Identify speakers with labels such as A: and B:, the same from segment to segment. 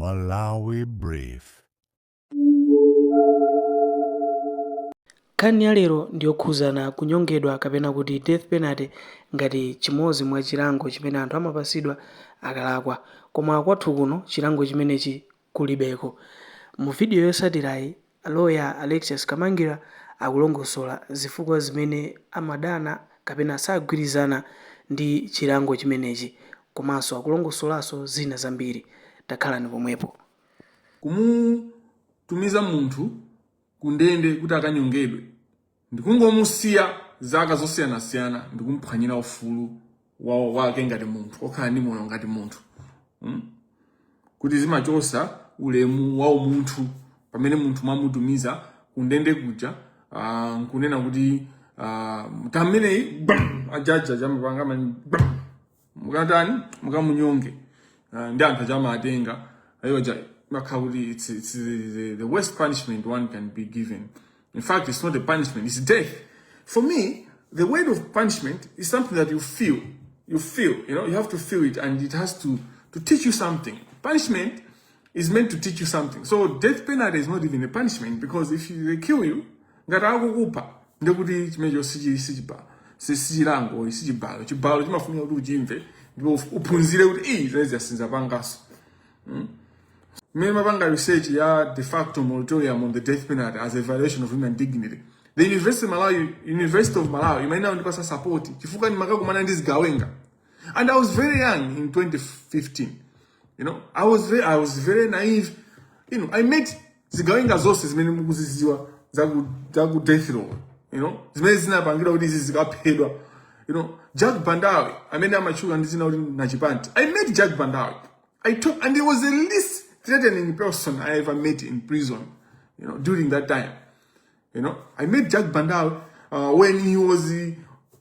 A: Malawi Brief.
B: Nkhani ya lero ndi yokhuzana kunyongedwa kapena kuti death penalty ngati chimodzi mwa chilango chimene anthu amapasidwa akalakwa. Koma kwathu kuno chilango chimenechi kulibeko. Mu video yotsatirayi, loya Alexious Kamangila akulongosola zifukwa zimene amadana kapena sagwirizana ndi chilango chimenechi komanso akulongosolanso zina zambiri. Takhalani pomwepo.
C: Kumutumiza munthu kundende kuti akanyongedwe ndikungomusiya zaka zosiyanasiyana ndikumphwanyira ufulu wawo wake ngati munthu okhala ndi moyo ngati munthu, Kuti zimachosa ulemu wa umunthu pamene munthu mwamutumiza kundende kuja, nkunena kuti tameneyi bam, ajaji achamapanga mani bam, mukatani, mukamunyonge, ndi anthu achamatenga ayo aja makhala kuti it's the worst punishment one can be given. In fact, it's not a punishment, it's death. For me, the word of punishment is something that you feel. You feel, you have to feel it, and it has to teach you something. Punishment is meant to teach you something. So death penalty is not even a punishment, because if they kill you, ngati akukupha, ndekuti chimenecho sichiba sichilango, sichibalo. Chibalo chimafunika kuti uchimve ndipo uphunzire kuti iyi zimene sinzapangaso. Mmene mapanga research ya de facto moratorium on the death penalty as a violation of human dignity, the University of Malawi imayenera kundipasa support chifukwa ndimakakumana ndi zigawenga, and I was very young in 2015. I was very naive. I met zigawenga zonse zimene mukuziziwa zaku death row, zimene zinapangidwa kuti izi zikaphedwa. Jack Bandawe amene amatchuka ndi zina kuti Nachipanti, I met Jack Bandawe. I took, and he was the least threatening person I ever met in prison during that time. I met Jack Bandawe when he was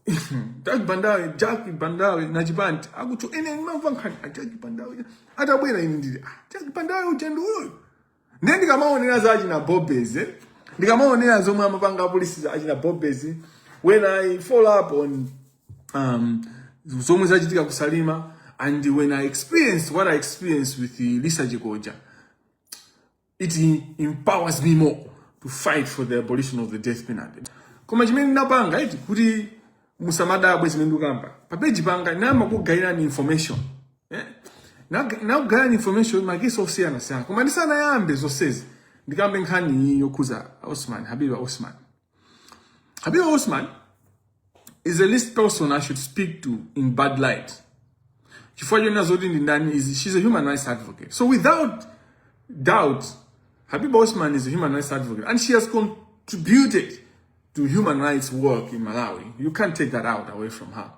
C: Jack Bandawe, Jack Bandawe, Nachipanti. Akuti ene ndimamva nkhani a Jack Bandawe. Atabwera ine ndili, ah, Jack Bandawe uja ndi uyoyo. Ndiye ndikamaonera za achina Bobez, eh? Ndikamaonera zomwe amapanga apolisi achina Bobez, when I follow up on zomwe zachitika kusalima, and when I experienced what I experienced with the Lisa Chikoja, it empowers me more to fight for the abolition of the death penalty. Koma chimene ndinapanga iti kuti musamadabwe zimene ndikamba pa page panga, ndinayamba kugayirani information, eh? Nakugayirani information ma case osiyanasiyana. Koma ndisanayambe zonsezi, ndikambe nkhani iyi yokhuza Osman, Habiba Osman. Habiba Osman is the least person I should speak to in bad light, chifukwa chonena zoti ndi ndani is she's a human rights advocate. So without doubt, Habiba Osman is a human rights advocate and she has contributed to human rights work in Malawi. You can't take that out away from her.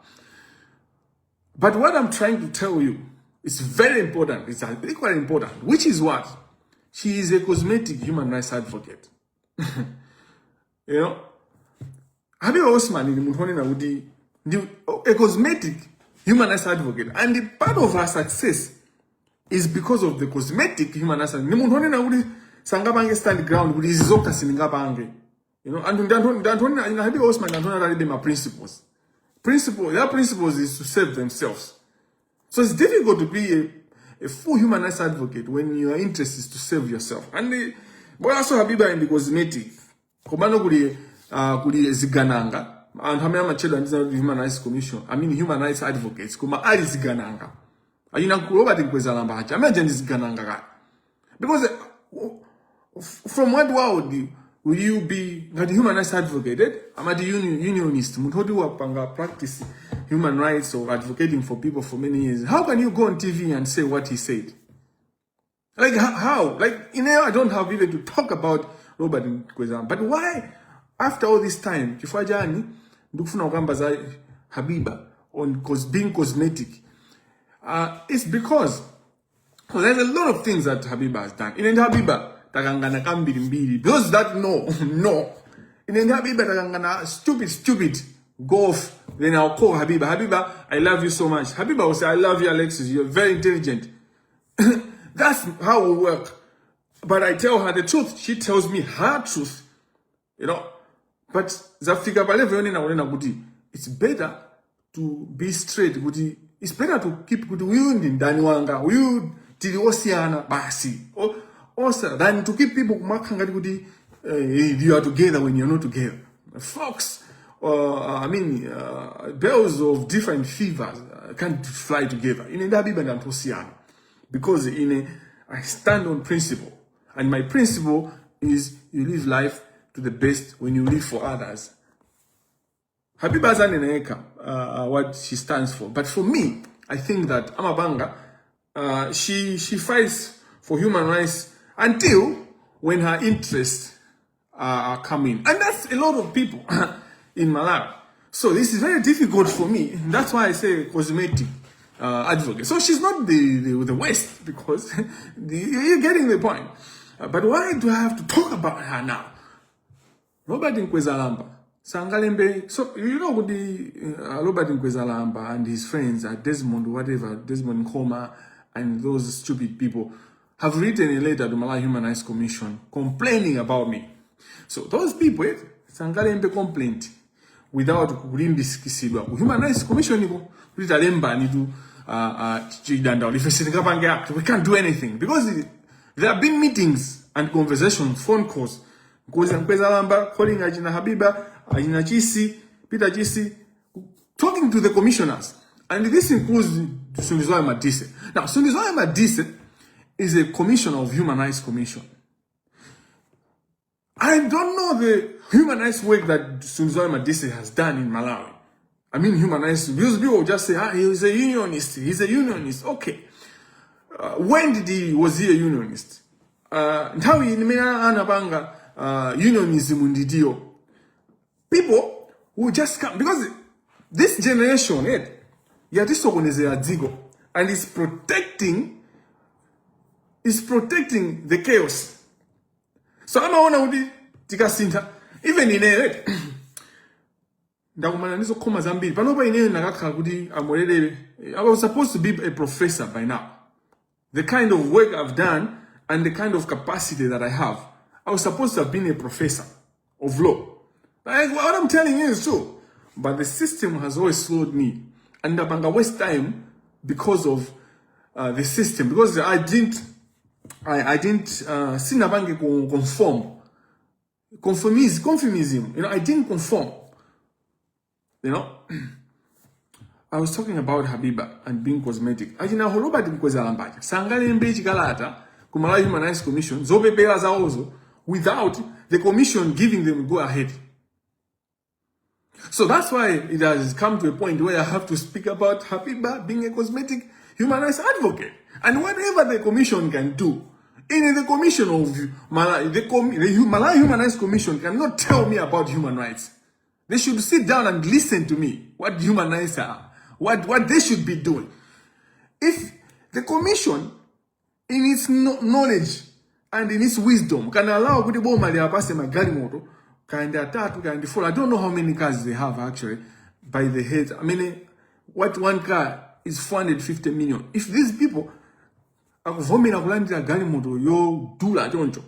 C: But what I'm trying to tell you is very important. It's equally important, which is what? She is a cosmetic human rights advocate. Habiba Osman ni munthu onena kuti ndi a cosmetic human rights advocate, and part of her success is because of the cosmetic human rights advocate. Ndi munthu onena kuti sangapange stand ground kuti izi zokha sindingapange. Anthu ndi anthu onena ina Habiba Osman ndi anthu onena alibe ma principles. Principle, their principles is to save themselves. So it's difficult to be a full human rights advocate when your interest is to save yourself. And the boyaso Habiba ndi cosmetic. Komano kuli zigananga anthu amene amatchedwa ndi zina human rights commission, I mean human rights advocates, koma ali zigananga. Ayina Robert Mkwezalamba acha amene aja ndi zigananga kale. Because from what world will you be ngati human rights advocate, eh? Amati unionist, munthu oti wapanga practice human rights or advocating for people for many years. How can you go on TV and say what he said? Like how? Like I don't have even to talk about Robert Mkwezalamba. But why after all this time, chifukwa chani ndikufuna kukamba za Habiba on being cosmetic? It's because so there's a lot of things that Habiba has done. Ine ndi Habiba takangana kambiri mbiri. Those that know, know. Ine ndi Habiba takangana stupid, stupid. Go off. Then I'll call Habiba. "Habiba, I love you so much." Habiba will say, "I love you, Alexis. You're very intelligent." That's how we work. But I tell her the truth. She tells me her truth. But zafika pa level yonena kunena kuti it's better to be straight, kuti it's better to keep kuti uyu ndi ndani wanga, uyu. Tili osiyana basi. Osa than to keep people kumakha ngati kuti you are together when you're not together. Fox, I mean, birds of different feathers can't fly together. Ine ndi Habiba ndi anthu osiyana. Because ine, I stand on principle. And my principle is you live life to the best when you live for others. Habiba azanena yekha what she stands for. But for me, I think that amapanga, she fights for human rights until when her interests are coming. And that's a lot of people in Malawi. So this is very difficult for me. That's why I say cosmetic advocate. So she's not the worst because you're getting the point. But why do I have to talk about her now? Robert Nkwezalamba sangalembe. So you know kuti Robert Nkwezalamba and his friends, Desmond whatever, Desmond Nkoma and those stupid people have written a letter to Malawi Human Rights Commission complaining about me. So those people, sangalembe complaint without kulimbikisidwa ku Human Rights Commission iko kuti talembani tu chidandaulo. Ife sitingapange act, we can't do anything because there have been meetings and conversations, phone calls, Nkwezalamba calling achina Habiba, achina Chisi, Peter Chisi, talking to the commissioners, and this includes Sundizwayo Madise. Now, Sundizwayo Madise is a commissioner of Human Rights Commission. I don't know the human rights work that Sundizwayo Madise has done in Malawi. I mean, human rights, because people just say, "Ah, he's a unionist, he's a unionist." Okay. When did he, was he a unionist? Nthawi imene anapanga unionism ndidiyo. People who just come, because this generation, yatisokonezera dziko and is protecting the chaos. So amaona kuti tikasintha, even ineyo ndakumana ndi zokhoma zambiri. Panopa ineyo ndakakhala kuti amwelere, I was supposed to be a professor by now. The kind of work I've done and the kind of capacity that I have, I was supposed to have been a professor of law. Like, what I'm telling you is true, but the system has always slowed me and ndapanga waste time because of the system, because I didn't sinapange conform, conformism. I didn't conform. I was talking about Habiba and being cosmetic. Achina Robert Mkwezalamba sangalembe chikalata ku Malawi Human Rights Commission zopepera zawozo without the commission giving them go ahead. So that's why it has come to a point where I have to speak about Habiba being a cosmetic human rights advocate. And whatever the commission can do, in the commission of Malawi, the Malawi Human Rights Commission cannot tell me about human rights. They should sit down and listen to me, what human rights are, what they should be doing. If the commission, in its knowledge and in its wisdom, can allow kuti boma liapase magalimoto kind atatu, kind four, I don't know how many cars they have actually by the head. I mean, what, one car is 450 million. If these people akuvomera kulandira galimoto yodula choncho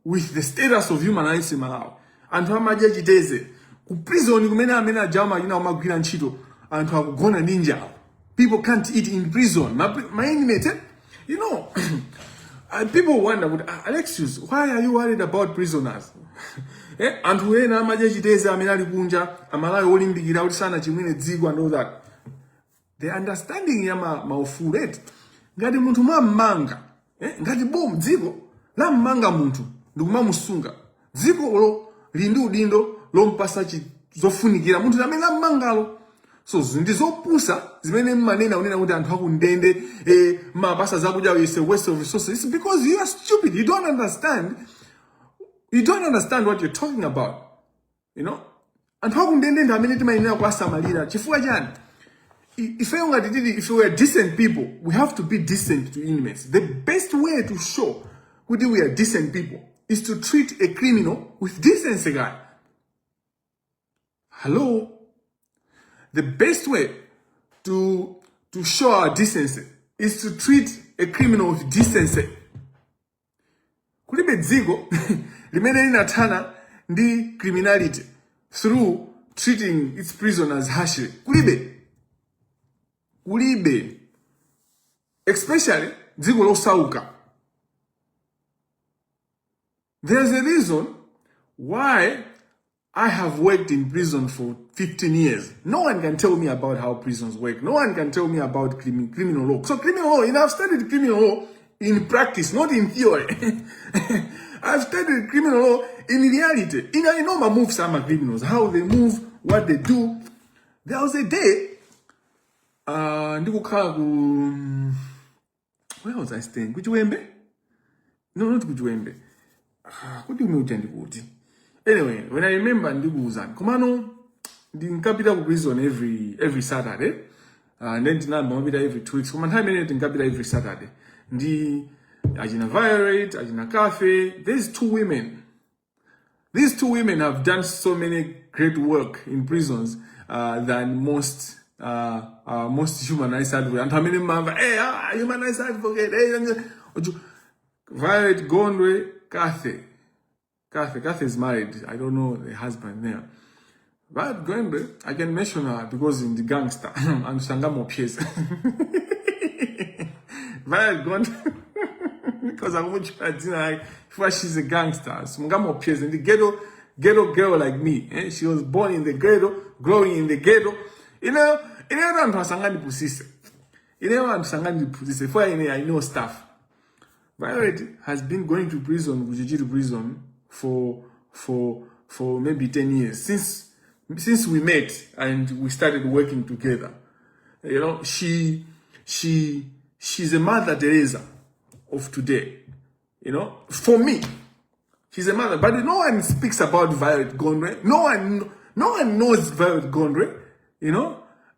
C: with the status of human rights in Malawi, anthu amadya chiteze ku prison kumene amene ajama ina amagwira ntchito, anthu akugona ndi njala. People can't eat in prison. My inmate, eh? People wonder kuti, "Ah, Alexius, why are you worried about prisoners?" Anthu ena amadya chiteze amene ali kunja, Amalawi olimbikira kuti sanachimwine dziko and all that. The understanding ya maufulu eti, ngati munthu mwammanga, ngati bom dziko lammanga munthu ndikumamusunga, dzikolo lili ndi udindo lompasa zofunikira munthu amene lammangalo. So ndi zopusa zimene mmanena unena kuti anthu akundende mapasa zakudya is a waste of resources. It's because you are stupid. You don't understand, you don't understand what you're talking about. Anthu akundende ndi amene timayenera kuwasamalira. Chifukwa chani? Ifeyo ngati tili, if we are decent people, we have to be decent to inmates. The best way to show kuti we are decent people is to treat a criminal with decency. Guy, hello? The best way to show our decency is to treat a criminal with decency. Kulibe dziko limene linathana ndi criminality through treating its prisoners harshly. Kulibe, kulibe, especially Dziko losauka. There's a reason why I have worked in prison for 15 years. No one can tell me about how prisons work. No one can tell me about criminal law. So criminal law, and I've studied criminal law in practice, not in theory. I've studied criminal law in reality. I know my moves, some criminals, how they move, what they do. There was a day, ndikukhala ku, where was I staying? Ku Chiwembe? No, not ku Chiwembe. Ah, kuti umeuja ndikuti. Anyway, when I remember ndikuwuzani. Komano ndinkapita ku prison every Saturday. And then tinayamba mapita every 2 weeks. Koma nthawi imene tinkapita every Saturday. Ndi achina Violet, achina Cafe. These two women. These two women have done so many great work in prisons than most human rights advocates. Anthu amene mmamva, "Hey, ah, human rights advocate, hey," Violet Gondwe, Kathy. Kathy, Kathy is married. I don't know the husband there. Violet Gondwe, I can mention her because in the gangster, I'm Sangamo Pierce. Violet Gondwe, because I'm dzina, she's a gangster. Sungamo Pierce in the ghetto, ghetto girl like me. Eh? She was born in the ghetto, growing in the ghetto. Anthu asangandipusise. Anthu sangandipusise. For I know stuff. Violet has been going to prison, ku Chichiri Prison, for maybe 10 years since we met and we started working together. She's a Mother Teresa of today. For me, she's a mother, but no one speaks about Violet Gondwe. No one knows Violet Gondwe.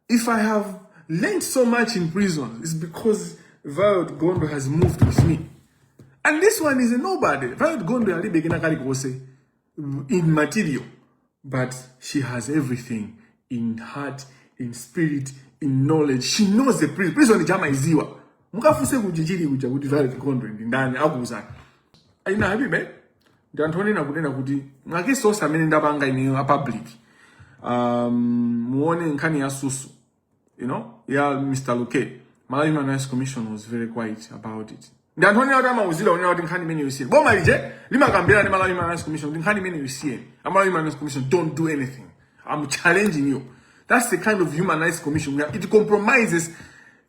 C: If I have learned so much in prison, it's because Violet Gondwe has moved with me. And this one is a nobody. Violet Gondwe alibe kena kalikonse in material, but she has everything in heart, in spirit, in knowledge. She knows the prison. Prison amaiziwa. Mukafuse ku Chichiri kuja kuti Violet Gondwe ndi ndani, akuuzani. Aina habibe ndi anthu onena kunena kuti ma case onse amene ndapanga ineyo a public, muone nkhani ya susu ya Mr. Luke, Malawi Human Rights Commission was very quiet about it. Ndi anthu onena kuti amauzira onena kuti nkhani imene yosiyeni, boma lije limakambirana ndi Malawi Human Rights Commission kuti nkhani imene yosiyeni. Malawi Human Rights Commission, don't do anything. I'm challenging you. That's the kind of human rights commission we have. It compromises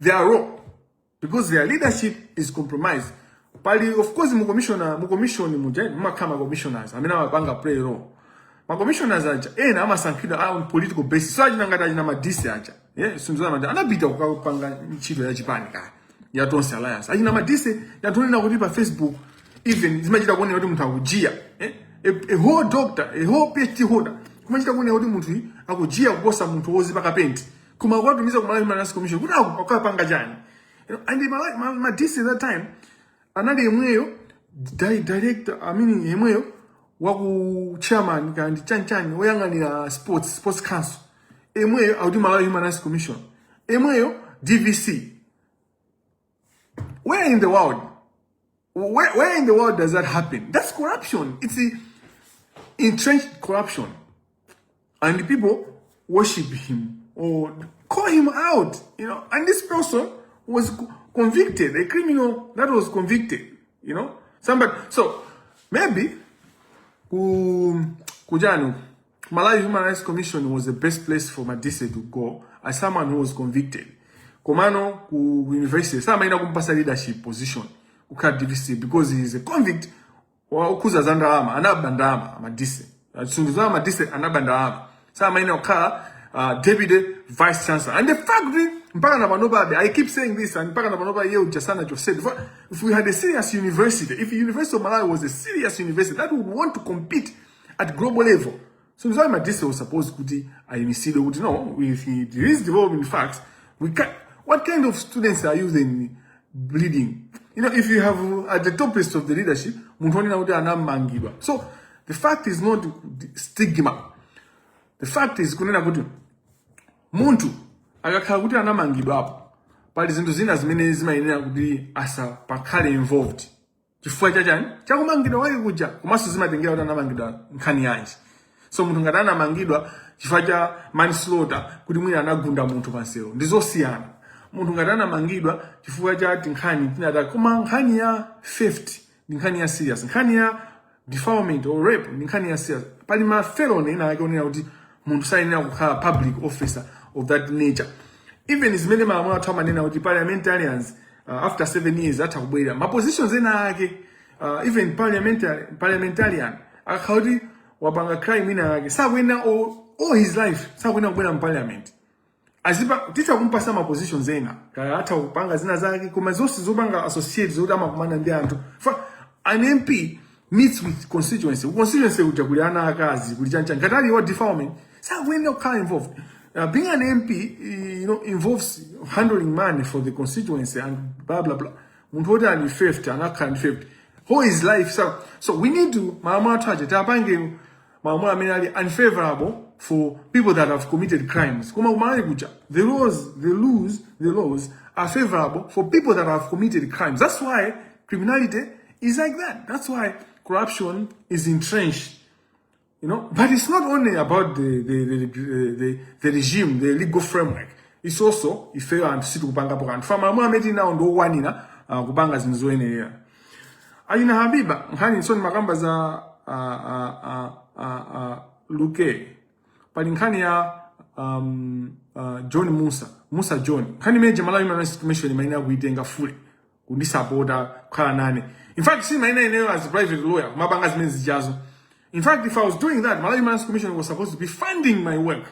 C: their role because their leadership is compromised. Pali, of course, mu commissioner, mu commission muja mumakhala ma commissioners amene amapanga play role. Ma commissioners aja ena amasankhidwa on political basis. So achina ngati achina Madise aja, yeah, sunzana Madise anapita kukapanga ntchito ya chipani kaya ya Tonse Alliance. Achina Madise yantonena kuti pa Facebook even zimachita kuoneka kuti munthu akujiya, eh? A whole doctor, a whole PhD holder, kumachita kuoneka kuti munthu akujiya kuposa munthu wozipaka penti, koma akuwatumiza ku Malawi Human Rights Commission kuti akapanga chani? And Madise that time anali yemweyo director, I mean, yemweyo waku chairman kandi chanchani woyang'anira sports council, emweyo akuti Malawi Human Rights Commission, emweyo DVC. Where in the world, where in the world does that happen? That's corruption. It's a entrenched corruption, and the people worship him or call him out. And this person was convicted, a criminal that was convicted. Somebody, so maybe ku kujanu Malawi Human Rights Commission was the best place for Madise to go as someone who was convicted. Komano ku university samaina kumpasa leadership position kukhala DVC because he is a convict okhuza za ndalama, anaba ndalama Madise. Sunduza Madise anaba ndalama, samaina kukhala deputy vice chancellor. And the fact mpaka na panopabe, I keep saying this, and mpaka na panopa iye uja sanachotsedwe. If we had a serious university, if the University of Malawi was a serious university that would want to compete at global level, so Mzai Madise was supposed kuti ayimisidwe kuti no, if there is development facts, we can. What kind of students are you then bleeding? If you have at the topest of the leadership munthu onena kuti anamangidwa. So the fact is not stigma. The fact is kunena kuti munthu akakhala kuti anamangidwapo, pali zinthu zina zimene zimayenera kuti asapakhale involved chifukwa chachani chakumangidwa kwake kuja, komanso zimatengera kuti anamangidwa nkhani yanji. So munthu ngati anamangidwa chifukwa cha manslaughter, kuti mwina anagunda munthu pansewu, ndi zosiyana. Munthu ngati anamangidwa chifukwa cha tinkhani tinataka, koma nkhani ya theft ndi nkhani ya serious, nkhani ya defilement or rape ndi nkhani ya serious. Pali ma felony ena ake onena kuti munthu sayenera kukhala public officer of that nature. Even zimene malamulo athu amanena kuti parliamentarians after 7 years atha kubwera ma positions ena ake, even parliamentarian akakhala kuti wapanga crime ina yake, sakuyenera all his life sakuyenera kubwera mu parliament. Azipa titha kumpasa ma positions ena, kaya atha kupanga zina zake, koma zonse zopanga associate zoti amakumana ndi anthu. Fa an MP meets with constituency, ku constituency kuja kuli ana akazi, kuli chancha, ngati ali wa defilement sakuyenera kukhala involved. Being an MP involves handling money for the constituency and blah blah blah. Munthu woti ali theft, anakhala ndi theft all his life. So we need to, malamulo athu aja tiapange malamulo amene ali unfavorable for people that have committed crimes. Koma kumalawi kuja the laws are favorable for people that have committed crimes. That's why criminality is like that. That's why corruption is entrenched. But it's not only about the regime, the legal framework. It's also ifeyo anthu sitikupangapo kanthu. Fa malamulo amene tili nawo ndiokwanira kupanga zinthu zoyenerera. Ayina Habiba, nkhani so makamba za Luke, pali nkhani ya John Musa, Musa John, nkhani imene Malawi Human Rights Commission imayenera kuitenga fully, kundisapota, kukhala nane. In fact, si maina ineyo as a private lawyer kumapanga zimene zijazo. In fact, if I was doing that, Malawi Human Rights Commission was supposed to be funding my work.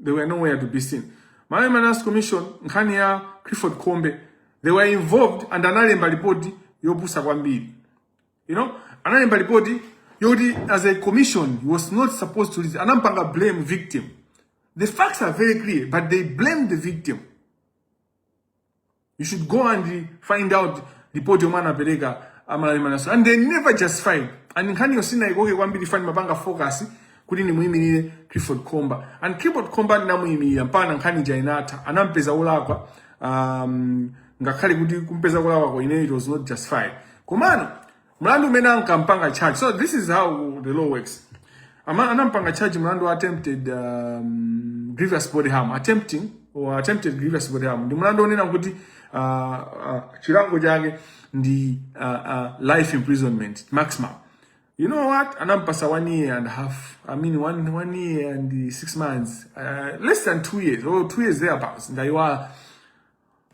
C: They were nowhere to be seen. Malawi Human Rights Commission, nkhani ya Clifford Kombe, they were involved and analemba ripoti yopusa kwambiri. Analemba ripoti yoti as a commission he was not supposed to, anampanga blame victim. The facts are very clear, but they blame the victim. You should go and find out report yomwe anapereka a Malawi Human Rights, and they never justified. And nkhani yosina ikoke kwambiri fani mapanga focus kuti nimuyimirire Clifford Komba, and Clifford Komba ndinamuyimirira mpaka nkhani ija inatha, anampeza olakwa, ngakhale kuti kumpeza kulakwa kwa ine it was not justified. Komano mlandu umene ankampanga charge, so this is how the law works. Anampanga charge mlandu wa attempted grievous body harm, attempting or attempted grievous body harm. Ndi mlandu onena kuti chilango chake ndi life imprisonment maximum. You know what? Anampasa one year and a half, I mean one year and 6 months, less than 2 years or 2 years thereabouts, ndayiwala.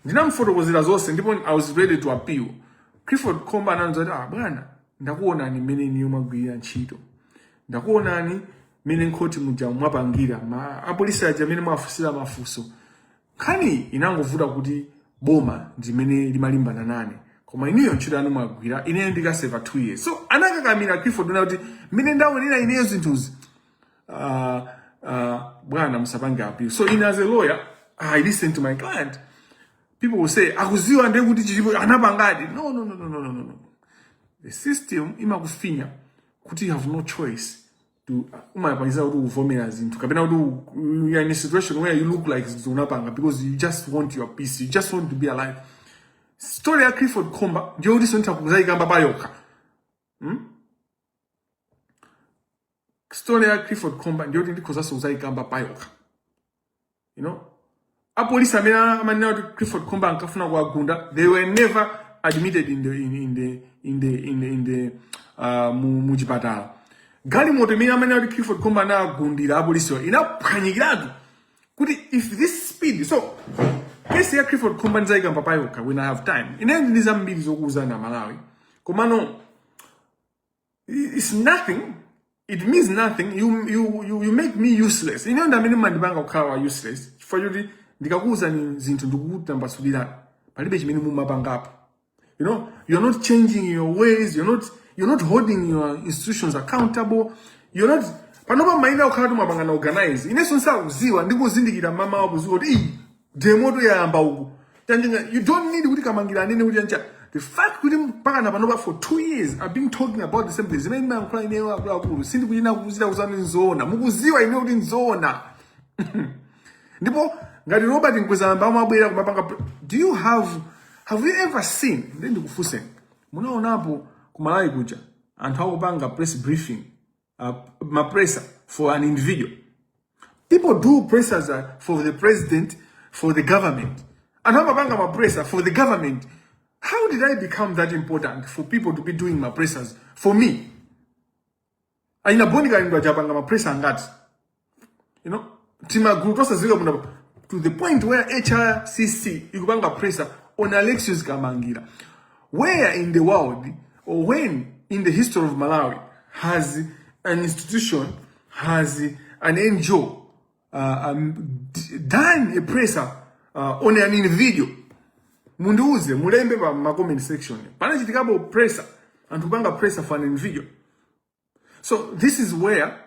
C: Ndinamfotokozera zonse ndipo I was ready to appeal. Clifford Komba anandiuza kuti, "Ah bwana, ndakuonani mmene iniyo mwagwirira ntchito, ndakuonani mmene nkhoti muja mwapangira ma apolisi aja, mmene mwafusira mafunso. Nkhani inangovuta kuti boma ndimene limalimbana nane, koma iniyo ntchito yanu mwagwira, ineyo ndikaseva 2 years." So anakakamira Clifford una kuti mmene ndaonera ineyo zinthuzi, bwana, musapange appeal. So in as a lawyer, I listen to my client. People will say akuziwa ndiye kuti chilipo anapangadi. No, no, no, no, no, no, no. The system imakufinya kuti you have no choice to, umapangiza kuti uvomera zinthu kapena kuti you are in a situation where you look like zinthu unapanga because you just want your peace, you just want to be alive. Story ya Clifford Komba ndiyo kuti sontha kuzayikamba payokha. Story ya Clifford Komba ndiyo kuti ndikhozanso kuzayikamba payokha. Apolisi amene amanena kuti Clifford Komba ankafuna kuwagunda, they were never admitted in the mu chipatala. Galimoto imene amanena kuti Clifford Komba anagundira apolisiwa inaphwanyikiratu kuti if this speed. So kesi ya Clifford Komba ndizayikamba payokha when I have time. Ine ndi zambiri zokuuzani Amalawi, komano it's nothing, it means nothing. You make me useless. Ine ndi amene mandipanga kukhala wa useless chifukwa choti ndikakuwuzani zinthu ndikukutambasulirani, palibe chimene mumapangapo. You're not changing your ways, you're not holding your institutions accountable, you're not. Panopa maina kukhala tumapangana organize, inenso nsakuziwa ndikuzindikira mama wakuziwa kuti iyi demoto yayamba uku. Chanjinga, you don't need kuti Kamangira anene kuti chancha. The fact kuti mpaka na panopa for 2 years I've been talking about the same thing, zimene ndimayankhula ineyo akuluakulu, sindikuchina kuzita kuzani nzoona, mukuziwa ineyo kuti nzoona. Ndipo ngati Robert Mkwezalamba amabwera kumapanga, do you have you ever seen, ndi ndikufunseni, munaonapo kumalawi kuja anthu akupanga press briefing, ma presser for an individual? People do pressers for the president, for the vice president, for the for the government. Anthu amapanga ma presser for the government. How did I become that important for people to be doing ma pressers for me? Aina Boni Kalindo achapanga ma presser angati? Timagulu tosadziwika muno to the point where HRCC ikupanga presser on Alexius Kamangira. Where in the world or when in the history of Malawi has an institution, has an NGO done a presser on an individual? Mundiuze, mulembe pa ma comment section. Panachitikapo presser, anthu kupanga presser for an individual? So this is where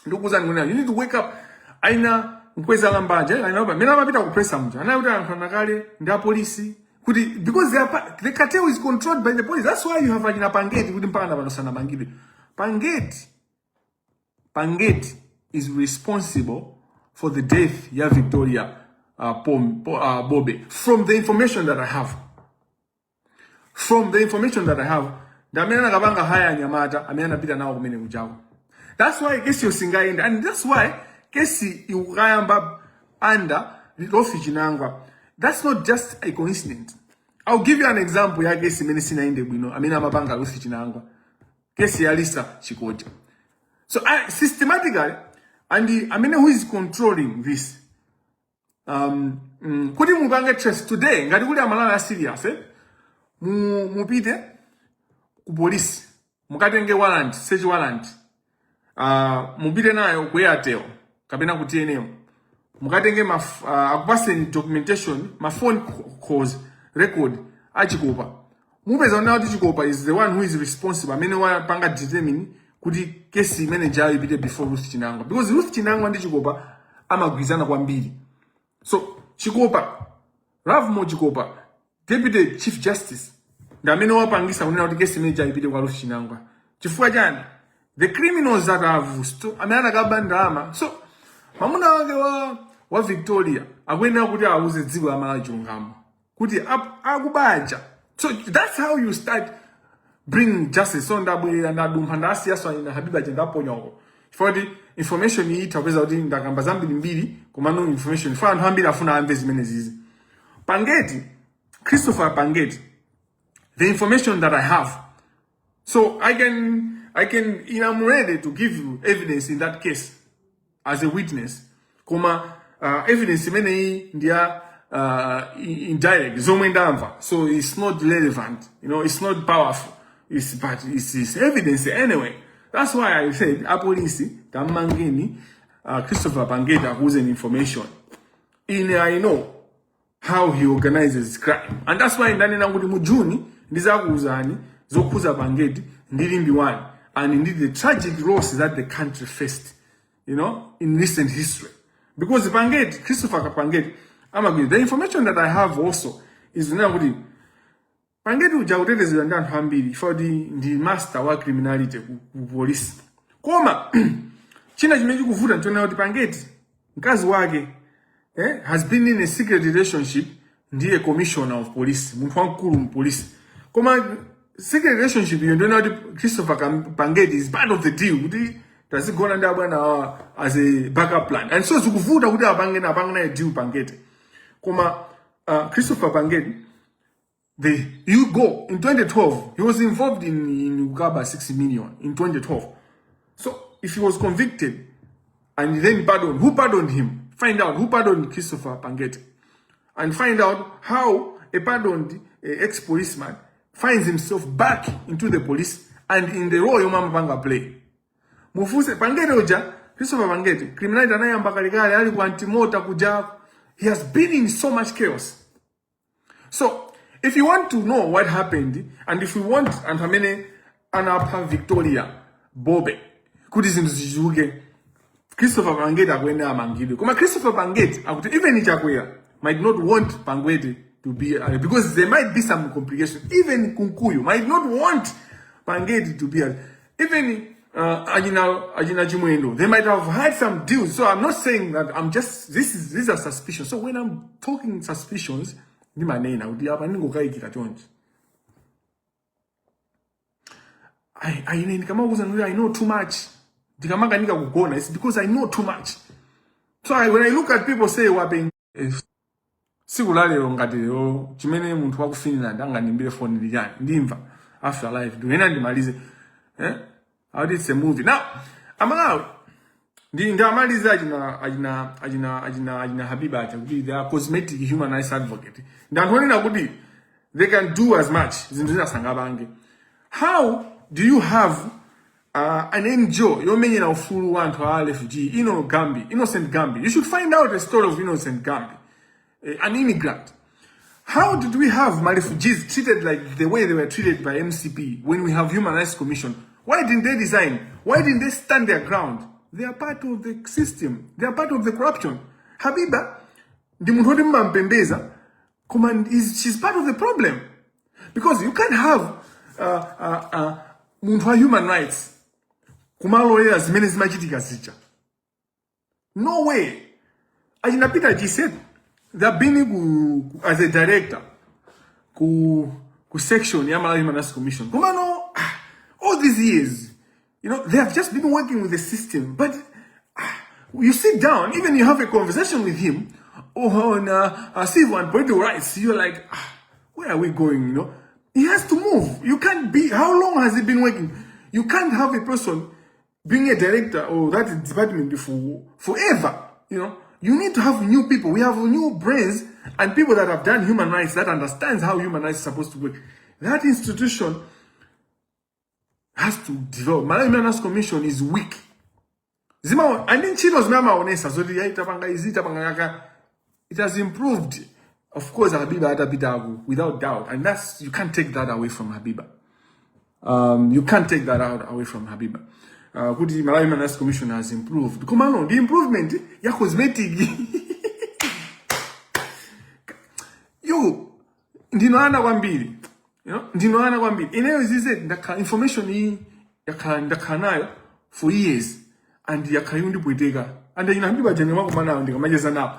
C: ndikukuuzani kunena you need to wake up. Aina Mkweza lambanja aina mene amapita ku presser muja anayi kuti anthu anakale ndi apolisi kuti because the cartel is controlled by the police. That's why you have achina Pangeti kuti mpaka pano sanamangidwe. Pangeti is responsible for the death ya Victoria Bobe. From the information that I have, ndi amene anakapanga hire anyamata amene anapita nawo kumene kujako. That's why kesi yosingayenda, and that's why kesi ikukayamba under Ruth Chinangwa. That's not just a coincidence. I'll give you an example ya kesi imene sinaende bwino amene amapanga Ruth Chinangwa, kesi ya Lisa Chikoja. So systematically, and amene who is controlling this, kuti mupange trace today ngati kuli Amalawi a serious, eh? Mupite ku polisi, mukatenge warrant, search warrant, mupite nayo ku Airtel kapena ku TNM, mukatenge akupaseni documentation, ma phone calls record achikopa. Mupeza kunena kuti Chikopa is the one who is responsible, amene wapanga determine kuti kesi imene jayo ipite before Ruth Chinangwa, because Ruth Chinangwa ndi Chikopa amagwirizana kwambiri. So Chikopa, Lovemore Chikopa, Deputy Chief Justice, ndi amene wapangisa kunena kuti kesi imene ipite kwa Ruth Chinangwa. Chifukwa chani? The criminals that have amene anakaba ndalama. So mwamuna wake wa Victoria akuyenera kuti auze dziko la Malawi chilungamo kuti akubanja. So that's how you start bringing justice. So ndabwerera, ndadumpha, ndasiyaso ina Habiba chendaponya uko chifukwa kuti information iyi itha kupeza kuti ndakamba zambirimbiri, komano information fa anthu ambiri afuna amve zimene zizi. Pangeti, Christopher Pangeti, the information that I have, so I can I'm ready to give you evidence in that case as a witness, koma evidence imeneyi ndiya indirect, zomwe ndamva, so it's not relevant, it's not powerful, but it's evidence anyway. That's why I said apolisi tammangeni Christopher Pangeti akuuzeni information ine. I know how he organizes crime, and that's why ndanena kuti mu June ndizakuuzani zokhuza Pangeti ndi Limbi 1 and indeed the tragic loss that the country faced in recent history, because Pangeti, Christopher Pangeti amagwira. The information that I have also is kunena kuti Pangeti uja kutetezedwa ndi anthu ambiri chifukwa kuti ndi master wa criminality ku police. Koma china chimene chikuvuta nchonena kuti Pangeti mkazi wake has been in a secret relationship ndiye commissioner of police, munthu wamkulu mu police. Koma secret relationship iyo ndiona kuti Christopher Pangeti is part of the deal kuti tazigona ndi abwana awa as a backup plan, and so zikuvuta kuti apange naye deal Pangeti. Koma Christopher Pangeti, you go in 2012, he was involved in kukaba 6 million in 2012. So if he was convicted and then pardoned, who pardoned him? Find out who pardoned Christopher Pangeti and find out how a pardoned ex-policeman finds himself back into the police and in the role yomwe amapanga play. Mufuse Pangeti uja, Christopher Pangeti, criminality anayamba kalekale ali ku antimota kuja. He has been in so much chaos. So if you want to know what happened and if you want anthu amene anapha Victoria Bobe kuti zinthu zichuluke, Christopher Pangeti akuyenera amangidwe. Koma Christopher Pangeti akuti even Chakwera might not want Pangeti to be because there might be some complication. Even Kunkuyu might not want Pangeti to be even Ajina Chimwendo, they might have had some deals. So I'm not saying that, I'm just this is these are suspicions. So when I'm talking suspicions, ndimanena kuti apa ndingokayikira chonchi. Ine ndikamakuuza kuti I know too much, ndikamakanika kugona, it's because I know too much. So when I look at people say wapen Tsiku la lero ngati lero chimene munthu wa ku Finland angandiimbire phone ndi chani? Ndimva after live. Ndiyena ndimalize. Eh? How it's a movie. Now, Amalawi ndi amalize achina Habiba acha kuti they are cosmetic human rights advocate. Ndi anthu onena kuti they can do as much zinthu zina sangapange. How do you have an NGO yomenyera ufulu wa anthu a refugee Ino Gambi, Innocent Gambi? You should find out the story of Innocent Gambi, an immigrant. How did we have my refugees treated like the way they were treated by MCP when we have Human Rights Commission? Why didn't they resign? Why didn't they stand their ground? They are part of the system. They are part of the corruption. Habiba, ndi munthu woti mumampembeza, koma she's part of the problem. Because you can't have munthu wa human rights kumalolera zimene zimachitika zija. No way. Achina Peter Chise, they've been as a director ku section ya Malawi Human Rights Commission. Komano, all these years, they have just been working with the system. But you sit down, even you have a conversation with him on civil and political rights, you're like, "Where are we going?" He has to move. You can't be, how long has he been working? You can't have a person being a director or that department for forever. You need to have new people. We have new brains and people that have done human rights that understands how human rights is supposed to work. That institution has to develop. Malawi Human Rights Commission is weak. Zima and ntchito zimene amaonesa zoti yayi tapanga izi tapanga yaka, it has improved. Of course, Habiba atapitako without doubt, and that's you can't take that away from Habiba. You can't take that out away from Habiba. Kuti Malawi Human Rights Commission has improved. Komano, the improvement ya cosmetic. Yo, ndino ana kwambiri. Ndino ana kwambiri. Ineyo zize ndakhala information iyi yakhala ndakhala nayo for years and yakhala yundipweteka. And ina Habiba jene wako nawo ndikamacheza nawo.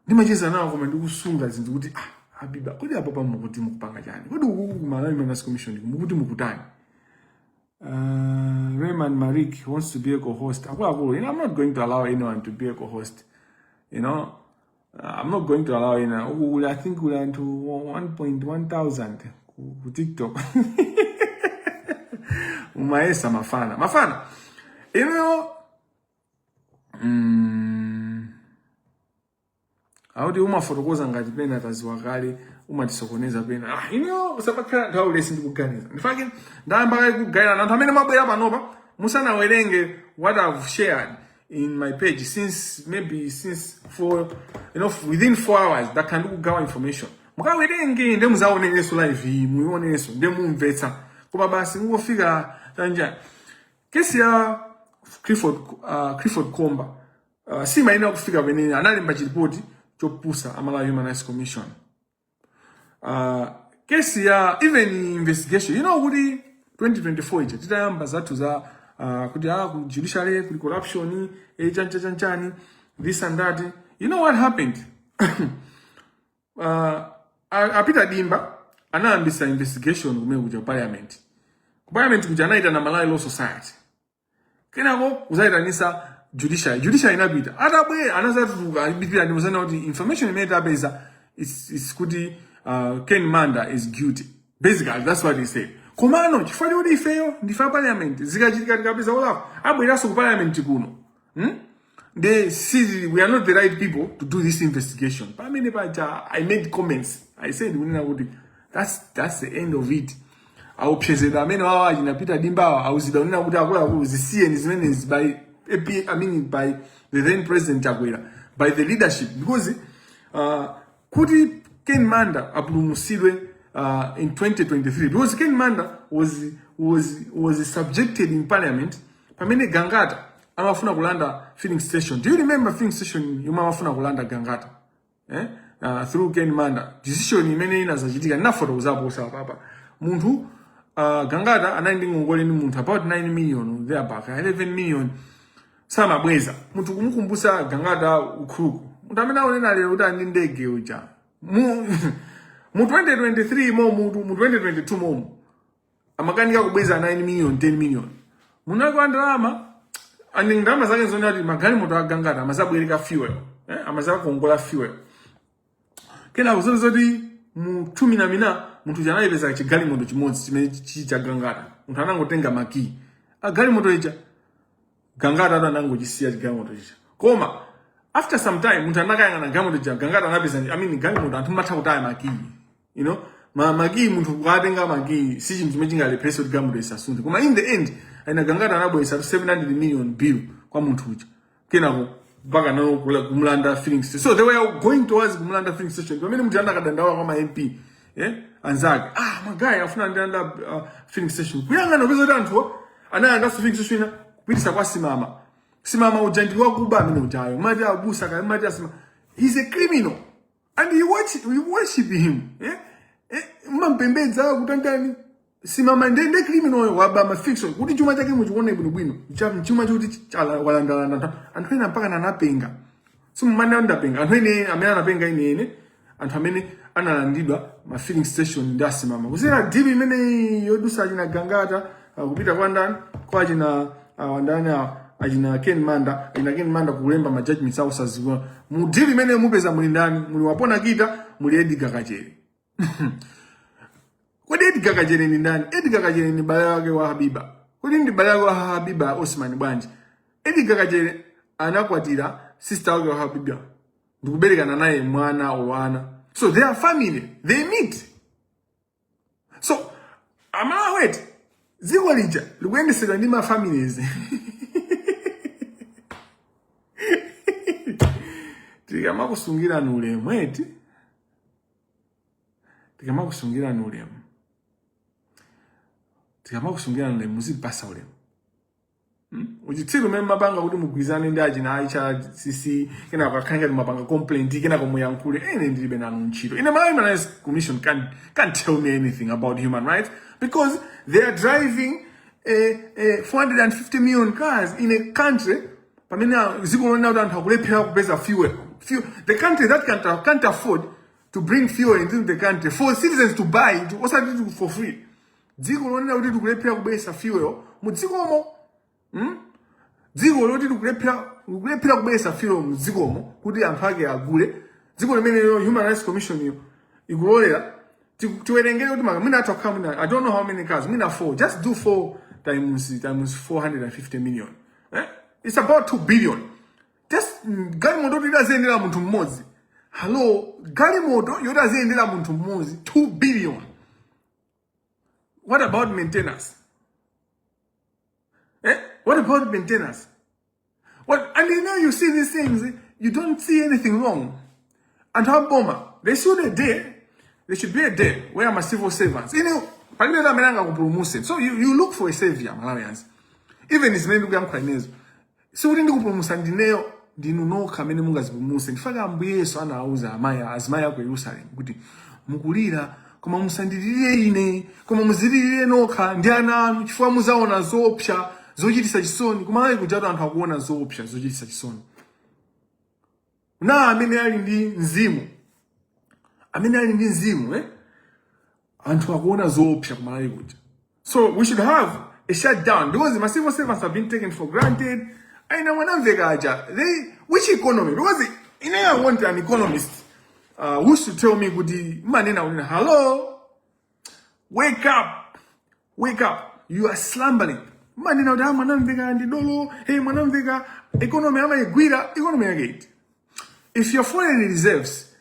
C: Ndimacheza nawo koma ndikusunga zinthu kuti Habiba, kodi apa pamukuti mukupanga chani? Kodi uku ku Malawi Human Rights Commission mukuti mukutani? Raymond Marik wants to be a co-host. Akuluakulu, I'm not going to allow anyone to be a co-host. I'm not going to allow anyone. I think we're into 1.1 thousand ku TikTok. Umaesa mafana. Mafana. Auti umafotokoza ngati pena taziwa kale umatisokoneza pena. Usapakhala nthawi ulesi ndikuganiza. Ndifake ndayamba kale kugayana anthu amene mwabwera panopa musanawerenge what I've shared in my page since maybe since four, within 4 hours ndakhala ndikugawa information. Mukawerenge nde muzaonerenso live iyi muionerenso nde mumvetsa. Koma basi ngofika tanjani. Kesi ya Clifford Komba simayenera kufika pamene analemba chiripoti chopusa a Malawi Human Rights Commission. Kesi ya even investigation kuti 2024 ija titayamba zathu za kuti ku judiciary kuli corruption, chancha chanchani, this and that. You know what happened? A Peter Dimba anayambisa investigation kumene kuja parliament. Ku parliament kuja anayitana Malawi Law Society, kenako kuzayitanisa judiciary. Judiciary inapita, atabwera anazatuluka alipitira ndimuzana kuti information imene tapeza is kuti Ken Manda is guilty. Basically, that's what he said. Komano chifukwa chakuti ifeyo ndife a parliament, zikachitika tikapeza olakwa abweranso ku parliament kuno, They see we are not the right people to do this investigation. Pamene paja I made comments. I said kunena kuti that's the end of it. Aopsezedwa amene wawo achinapita Dimbawa, auzidwa kunena kuti akuluakulu zisiyeni zimenezi by AP, I mean by the then President Chakwera, by the leadership, because kuti Ken Manda apulumutsidwe in 2023, because Ken Manda was subjected in parliament pamene Gangata amafuna kulanda filling station. Do you remember filling station yomwe amafuna kulanda Gangata, eh? Through Ken Manda decision imene inazachitika ndinafotokozapo papa munthu Gangata anali ndi ngongole ndi munthu about 9 million thereabout, 11 million, samabweza. Munthu kumukumbusa Gangata ukhuluku, munthu amene aonena lero kuti ali ndi ndege uja mu 2023 momu, mu 2022 momu amakanika kubweza 9 million, 10 million munako ndalama. And ndalama zake zona kuti magalimoto a Gangata amazabwereka fuel, eh? Amazakongola fuel. Kenako zoti zoti mu thuminamina munthu uja anayipeza chigalimoto chimodzi chimene chichi cha Gangata. Munthu anangotenga makiyi a galimoto ija. Gangata atu anangochisiya chigalimoto chija. Koma after some time munthu anakayang'ana galimoto ija, Gangata anapeza, I mean, galimoto anthu matha kutaya makiyi. Ma makiyi munthu kukatenga makiyi si chinthu chimene chingalepherese kuti galimoto isasunthe. Koma in the end aina Gangata anabweretsa 700 million bill kwa munthu uja. Kenako mpaka nawo kumulanda filling station. So they were going towards kumulanda filling station pamene munthu anakadandaula kwa ma MP anzake, ah, ma guy afuna ndilanda filling station. Kuyang'ana upeza kuti anthuwa analandanso filling station ina kupitisa kwa Simama. Simama uja ndi wakuba amene ujayo. Mati abusa kaya mati asima, he's a criminal and you worship him, eh? Eh, mampembedza kutandani. Simama ndende criminal, waba ma fiction kuti chuma chake muchione bwinobwino. Chuma chokuti walandalanda anthu ena mpaka nanapenga. Simumane ndapenga anthu ene amene anapenga ine ene anthu amene analandidwa ma filling station ndi asimama kuzera deal imene yodusa achina Gangata, kupita kwa ndani, kwa achina ndani awa, achina Ken Manda. Achina Ken Manda kulemba ma judgments awo saziwa. Mu deal imene mupeza muli ndani? Muli Wapona Kita, muli Edgar Kachere. Kodi Edgar Kachere ni ndani? Edgar Kachere ni bale wake wa Habiba. Kodi ndi bale wake wa Habiba Osman bwanji? Edgar Kachere anakwatira sister wake wa Habiba ndikuberekana naye mwana wana, so they are family, they meet. So amawet dziko lija likuyendesedwa ndi ma families. Tikamakusungirani ulemu eti, tikamakusungirani ulemu, tikamakusungirani ulemu, muzipasa ulemu. Uchitsiru umene mapanga kuti mugwizane ndi achina HRCC, kenako akhale ngati mapanga complaint, kenako muyankhule. Ine ndilibe nanu ntchito. Ine Malawi Human Rights Commission can't tell me anything about human rights because they are driving a 450 million cars in a country pamene dziko lonena kuti anthu akulephera kupeza fuel. The country that can't afford to bring fuel into the country for citizens to buy it, osati for free. Dziko lonena kuti tikulephera kubweretsa fuel mu dzikomo, Dziko loti tikulephera kubweretsa fuel mu dzikomo kuti anthu ake agule, dziko limenelo Human Rights Commission iyo ikulolera tiwerengere kuti mwina athu akukhala mwina, I don't know how many cars, mwina 4, just do 4 times 450 million, eh? It's about 2 billion. Just galimoto yoti aziyendera munthu mmodzi. Hello, galimoto yoti aziyendera munthu mmodzi, 2 billion. What about maintenance, eh? What about maintenance? What? And you see these things, you don't see anything wrong. Anthu aboma, there should be a day where my civil servants, palibe amene angakupulumuse. So you look for a savior, Malawians. Even zimene ndikuyankhula inezo, sikuti ndikupulumusa ndineyo, ndinu nokha amene mungazipulumuse. Ndifaka Ambuye Yesu anawuza amayi, azimayi aku Yerusalemu kuti mukulira, koma musandilire ine, koma muzilirire nokha ndi ana anu, chifukwa muzaona zoopsa zochititsa chisoni. Kumalawi kujatu anthu akuona zoopsa zochititsa chisoni. Na amene ali ndi mzimu, amene ali ndi mzimu, eh? Anthu akuona zoopsa kumalawi kuja. So we should have a shutdown because my civil servants have been taken for granted. Aina Mwanamveka aja, they, which economy? Because I want an economist who should tell me kuti manena unena, hello, wake up, wake up, you are slumbering. Manena kuti ah, Mwanamveka ndi dolo. Hey, Mwanamveka economy amayigwira. Economy yake iti? If your foreign reserves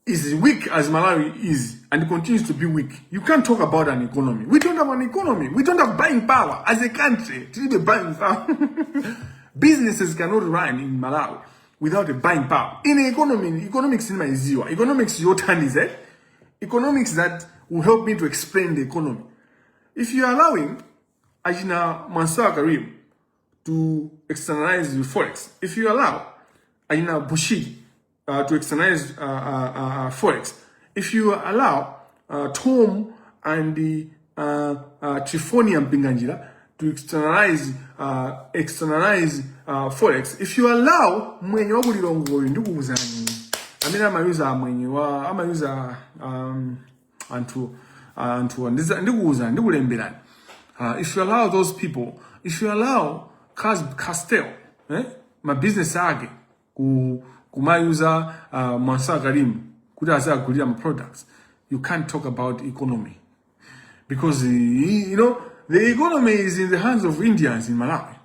C: is weak as Malawi is and continues to be weak, you can't talk about an economy. We don't have an economy. We don't have buying power as a country. Tilibe buying power. Businesses cannot run in Malawi without a buying power. In economy, economics in my zero. Economics your turn is it? Economics that will help me to explain the economy. If you're allowing Ajina Mansour Karim to externalize the forex, if you allow Ajina Bushiri to externalize forex, if you allow Tom and the Trifonia Mpinganjira to externalize forex, if you allow mwenye wa kulilongoyo, ndikuwuzani amene amayuza mwenye wa amayuza anthu ndikuwuzani, ndikulemberani, if you allow those people, if you allow Castel, eh, ma business ake kumayuza Mansour Karim. kuti azagulira ma products, you can't talk about economy because the economy is in the hands of Indians in Malawi.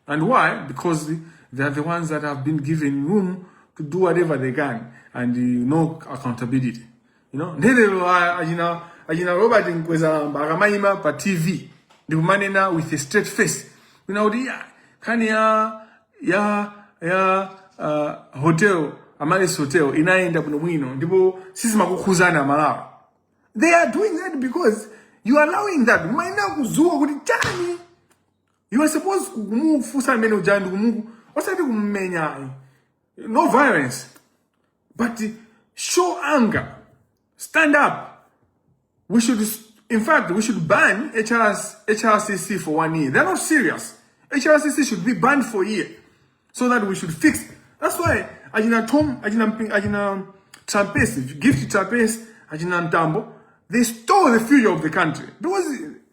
C: And why? Because they are the ones that have been given room to do whatever they can and no accountability. Ndelero achina Robert Mkwezalamba akamayima pa TV ndikumanena with a straight face kuna kuti ya nkhani ya hotel, Amaryllis Hotel, inayenda bwinobwino ndipo sizimakukhuzana Malawi. They are doing that because you are allowing that. Mumayenera kuzuwa kuti chani. You are supposed kumufusa amene uja ndikumuku, osati kummenya, no violence, but show anger, stand up. We should, in fact, we should ban HRS, HRCC for one year. They're not serious. HRCC should be banned for a year so that we should fix. That's why achina Tom, achina achina Trapence, Gift Trapence, achina Mtambo, they stole the future of the country because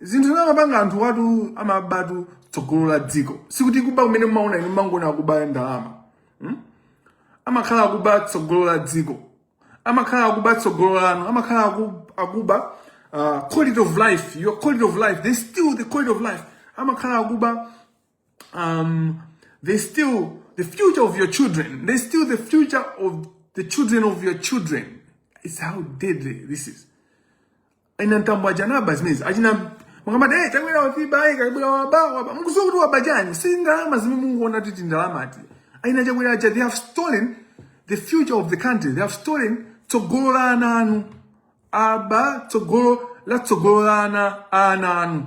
C: zinthu zamapanga anthu watu amabatu tsogolo la dziko. Sikuti kuba kumene mumaona inu mangona akuba ndalama, Amakhala akuba tsogolo la dziko, amakhala akuba tsogolo lanu, amakhala akuba quality of life, your quality of life. They steal the quality of life. Amakhala akuba, they steal the future of your children. They steal the future of the children of your children. It's how deadly this is. Ina Mtambo aja anaba zimenezi. Achina mukamati, "Hey, Chakwera wafiba, ai Chakwera waba waba," mukuziwa kuti waba chani? Si ndalama zimene munguona titi ndalama ati aina Chakwera aja. They have stolen the future of the country. They have stolen tsogolo la ana anu, aba tsogolo la tsogolo la ana anu.